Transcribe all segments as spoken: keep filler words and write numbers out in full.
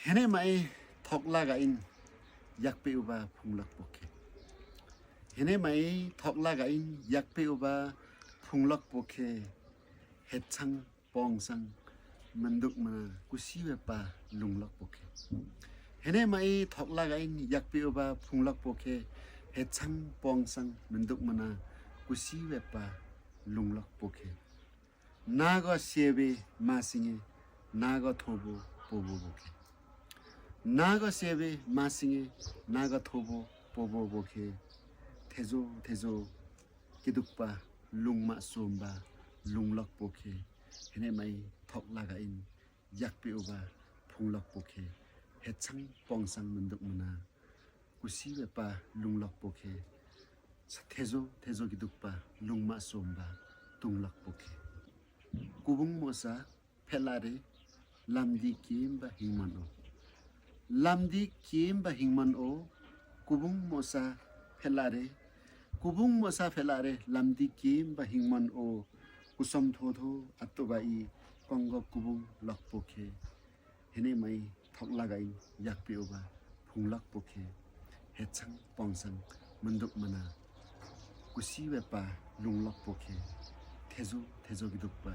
Hene mai thokla gain yakpeoba phunglakpokhe. Hene mai thokla gain yakpeoba phunglakpokhe. Hetsang pongsang menduk mana kusi wepa lunglakpokhe. Hene mai thokla gain yakpeoba phunglakpokhe. Hetsang pongsang menduk mana kusi wepa lunglakpokhe. Naga sebe masinge, naga thobo pobo bokhe. Naga sebe masinge, naga thobo pobo bokhe. Thejo thejo kidukpa lungma somba lunglakpokhe. Hene mai thokla gain yakpeoba phunglakpokhe. Hetsang pongsang menduk mana kusi wepa lunglakpokhe. Sa thejo thejo kidukpa lungma somba tunglakpokhe. Kubung mosa phelare lamdi kimba hingman o. Lamdi kimba hingman o. Kubung mosa phelare. Kubung mosa phelare lamdi kimba hingman o. Kusom thotho atoba i kongo kubung lakpokhe. Hene mai thokla gain yakpeoba phunglakpokhe. Hetsang pongsang menduk mana kusi wepa lunglakpokhe. Thejo thejo kidukpa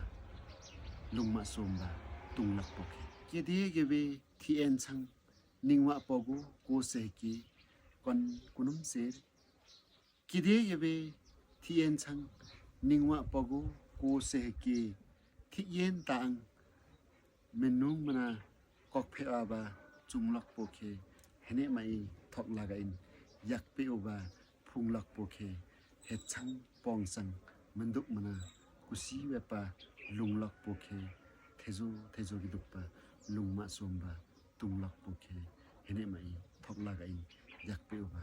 lungma somba tunglakpokhe. Kede gebe thi ensang ningwa pogu ko sehke kon kunum ser. Kede gebe thi ensang ningwa pogu ko sehke. Thi yen tang menung mana kokphe aba chunglakpokhe. Hene mai thokla gain yakpeoba phunglakpokhe. Hetsang pongsang menduk mana kusi wepa lunglakpokhe. Thejo thejo kidukpa lungma somba tunglakpokhe. Hene mai thokla gain yakpeoba